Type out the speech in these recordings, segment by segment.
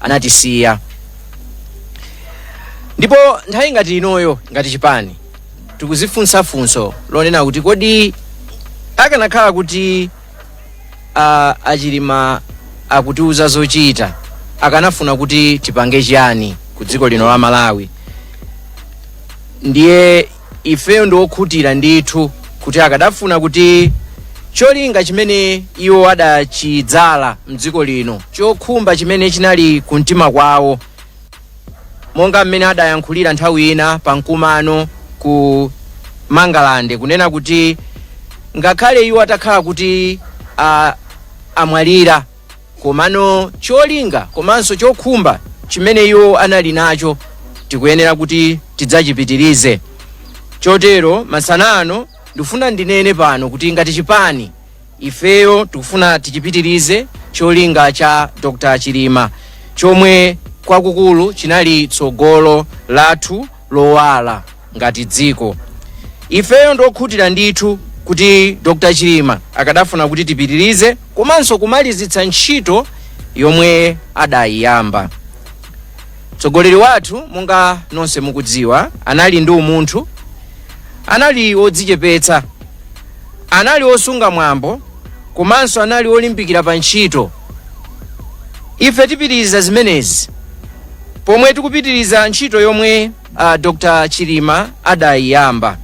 Anatisiya. Ndipo nthawi ngati inoyo, ngati chipani, tikuzifunsa funso lonena kuti kodi akanakhala kuti aChilima akutiuza zochita, akanafuna kuti tipange chiyani ku dziko lino la Malawi? Ndiye ifeyo ndi okhutira ndithu kuti akadafuna kuti cholinga chimene iwo adachidzala mdziko lino, chokhumba chimene chinali kumtima kwawo, monga mmene adayankhulira nthawi ina pa mkumano ku Mangalande, kunena kuti ngakhale iwo atakhala kuti amwalira, komano cholinga komanso chokhumba chimene iwo anali nacho tikuyenera kuti tidzachipitirize. Chotero masana ano ndikufuna ndinene pano kuti ngati chipani ifeyo tikufuna tichipitirize cholinga cha Dr Chilima, chomwe kwakukulu chinali tsogolo lathu lowala ngati dziko. Ifeyo ndokhutira ndithu kuti Dr Chilima akadafuna kuti tipitirize komanso kumalizitsa ntchito yomwe adayiyamba. Mtsogoleri wathu, monga nonse mukudziwa, anali ndi umunthu, anali wodzichepetsa, anali wosunga mwambo, komanso anali wolimbikira pa ntchito. Ife tipitiriza zimenezi pomwe tikupitiriza ntchito yomwe Dr Chilima adayiyamba.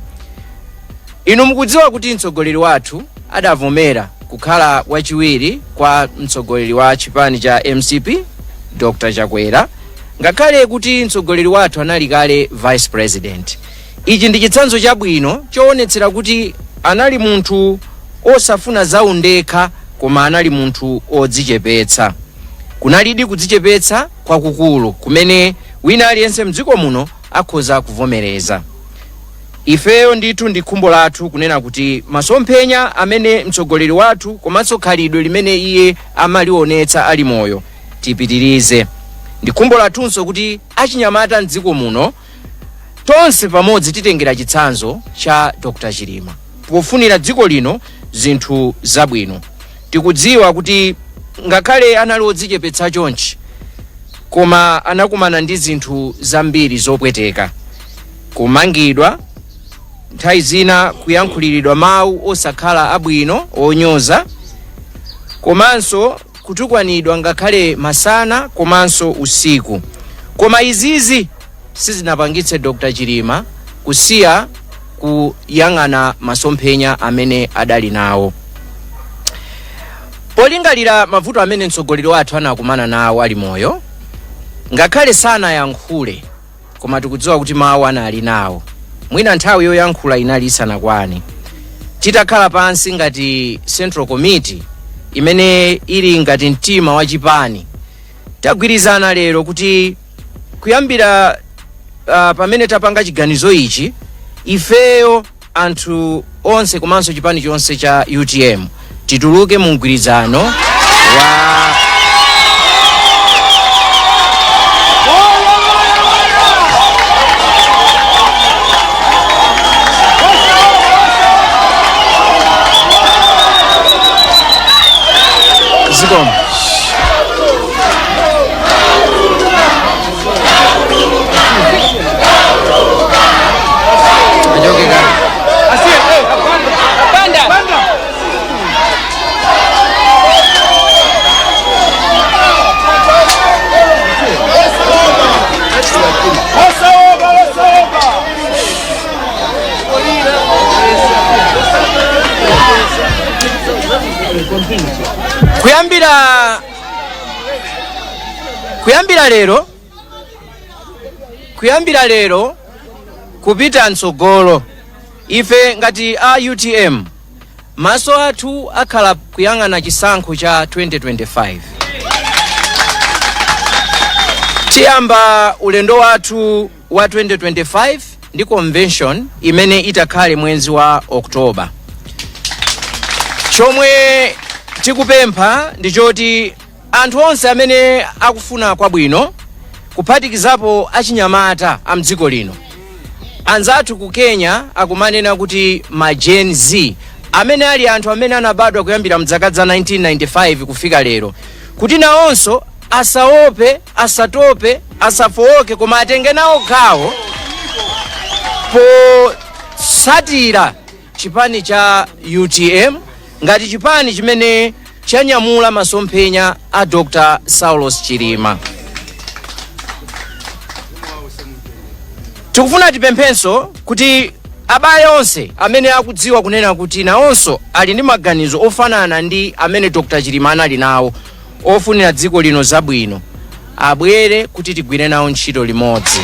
Inu mukudziwa kuti mtsogoleri wathu adavomera kukhala wachiwiri kwa mtsogoleri wa chipani cha MCP, Dr Chakwera, ngakhale kuti mtsogoleri wathu anali kale vice president. Ichi ndi chitsanzo chabwino choonetsera kuti anali munthu osafuna zaundekha, koma anali munthu odzichepetsa. Kunalidi kudzichepetsa kwakukulu kumene wina aliyense mdziko muno akhoza kuvomereza. Ifeyo ndithu ndi khumbo lathu kunena kuti masomphenya amene mtsogoleri wathu komanso khalidwe limene iye amalionetsa ali moyo tipitirize. Ndi khumbo lathunso kuti achinyamata mdziko muno tonse pamodzi titengera chitsanzo cha Dr Chilima pofunira dziko lino zinthu zabwino. Tikudziwa kuti ngakhale anali odzichepetsa chonchi, koma anakumana ndi zinthu zambiri zopweteka: kumangidwa, nthawi zina kuyankhuliridwa mawu osakhala abwino onyoza, komanso kutukwanidwa ngakhale masana komanso usiku. Koma izizi sizinapangitse Dr Chilima kusiya kuyang'ana masomphenya amene adali nawo. Polingalira mavuto amene mtsogoleri wathu anakumana nawo ali moyo, ngakhale sanayankhule, koma tikudziwa kuti mawu anali nawo, mwina nthawi yoyankhula inali isanakwane. Titakhala pansi ngati Central Committee, imene ili ngati mtima wa chipani, tagwirizana lero kuti kuyambira pamene tapanga chiganizo ichi, ifeyo anthu onse komanso chipani chonse cha UTM tituluke mu mgwirizano wa Zikomo. Achoke kale. Banda. Osaoba, osaoba. Kuyambira lero kupita mtsogolo, ife ngati a UTM maso athu akhala kuyang'ana chisankho cha 2025. Tiyamba ulendo wathu wa 2025 ndi convention imene itakhale mwezi wa Oktoba. Chomwe tikupempha ndi choti anthu onse amene akufuna kwabwino, kuphatikizapo achinyamata a mdziko lino, anzathu ku Kenya akumanena kuti ma Gen Z, amene ali anthu amene anabadwa kuyambira mzaka za 1995 kufika lero, kuti nawonso Asaope, asatope, asafowoke, koma atenge nawo gawo potsatira chipani cha UTM ngati chipani chimene chanyamula masomphenya a Dr. Saulos Chilima. Tikufuna tipemphenso kuti abale onse amene akudziwa kunena kuti nawonso ali ndi maganizo ofanana ndi amene Dr. Chilima anali nawo ofunira dziko lino zabwino, abwere kuti tigwire nawo ntchito limodzi.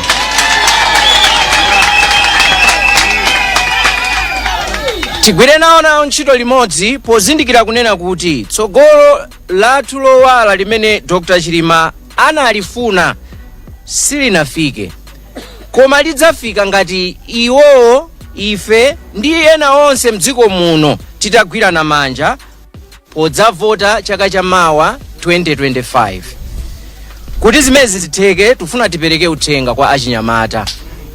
Tigwire nawo ntchito limodzi pozindikira kunena kuti tsogolo lathu lowala limene Dr. Chilima analifuna silinafike, koma lidzafika ngati iwowo, ife ndi ena onse mdziko muno titagwirana manja podzavota chaka chamawa 2025. Kuti zimezi zitheke, tifuna tipereke uthenga kwa achinyamata,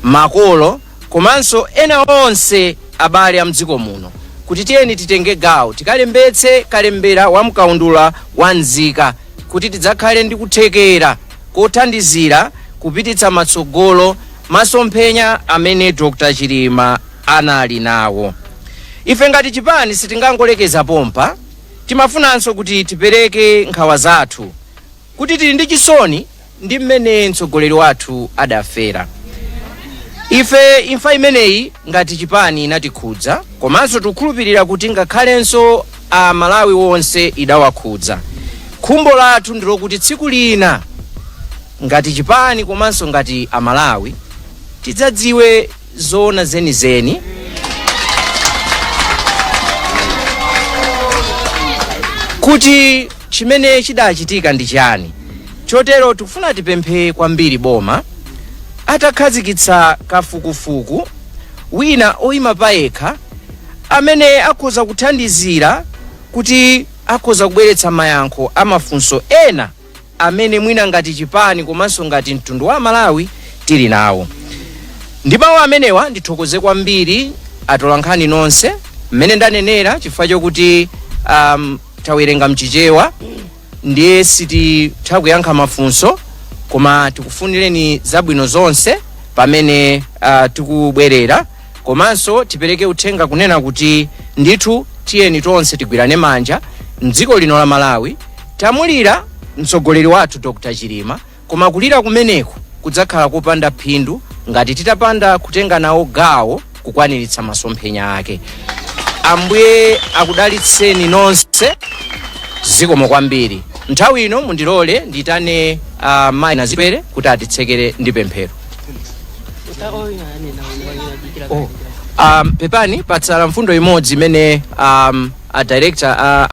makolo komanso ena onse abale a mdziko muno kuti tiyeni titenge gawo, tikalembetse kalembera wamkaundula wa nzika kuti tidzakhale ndi kuthekera kothandizira kupititsa matsogolo masomphenya amene Dr. Chilima anali nawo. Ife ngati chipani sitingangolekeza pompa. Timafunanso kuti tipereke nkhawa zathu kuti tili ndi chisoni ndi mmene mtsogoleri wathu adafera. Ife imfa imeneyi ngati chipani inatikhudza, komanso tikukhulupirira kuti ngakhalenso a Malawi wonse idawakhudza. Khumbo lathu ndilokuti tsiku lina ngati chipani komanso ngati Amalawi tidzadziwe zoona zenizeni kuti chimene chidachitika ndi chani. Chotero tikufuna tipemphe kwambiri boma atakhazikitsa kafukufuku wina oyima payekha amene akhoza kuthandizira kuti akhoza kubweretsa mayankho amafunso ena amene mwina ngati chipani komanso ngati mtundu wa Malawi tili nawo. Ndi mawu amenewa ndithokoze kwambiri atolankhani nonse mmene ndanenera, chifukwa chokuti tawerenga mchichewa ndiye sititha kuyankha mafunso, koma tikufunireni zabwino zonse pamene tikubwerera. Komanso tipereke uthenga kunena kuti ndithu tiyeni tonse tigwirane manja mdziko lino la Malawi. Tamulira mtsogoleri wathu Dr. Chilima, koma kulira kumeneku kudzakhala kopanda phindu ngati titapanda kutenga nawo gawo kukwaniritsa masomphenya ake. Ambuye akudalitseni nonse, zikomo kwambiri. Nthawi ino mundilole nditane mayi Nazipere kuti atitsekere ndi pemphero. Oh. Pepani, patsala mfundo imodzi imene a director.